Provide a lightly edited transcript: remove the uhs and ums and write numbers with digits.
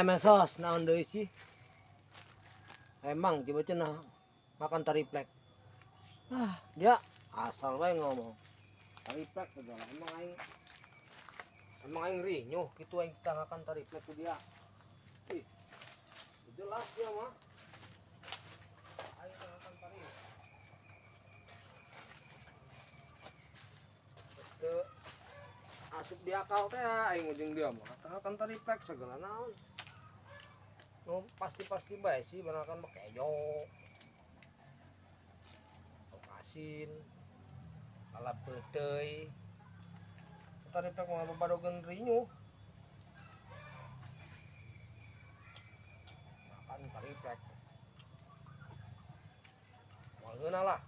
Mensos naon deui sih? Emang coba cenah makan tariplek. Ah, dia asal wae ngomong. Tariplek segala, emang aing rinyuh gitu aing kita makan tariplek ku dia. Ih. Jelas dia mah. Aing makan tariplek. Teu asup di akal teh aing ujung dia mah makan tariplek segala naon. Nu pasti-pasti bae sih banakan mah kejo. Asin. Lalap peuteuy. Tariplek mah babadogeun rinyuh. Makan tariplek. Moal ngeunah lah.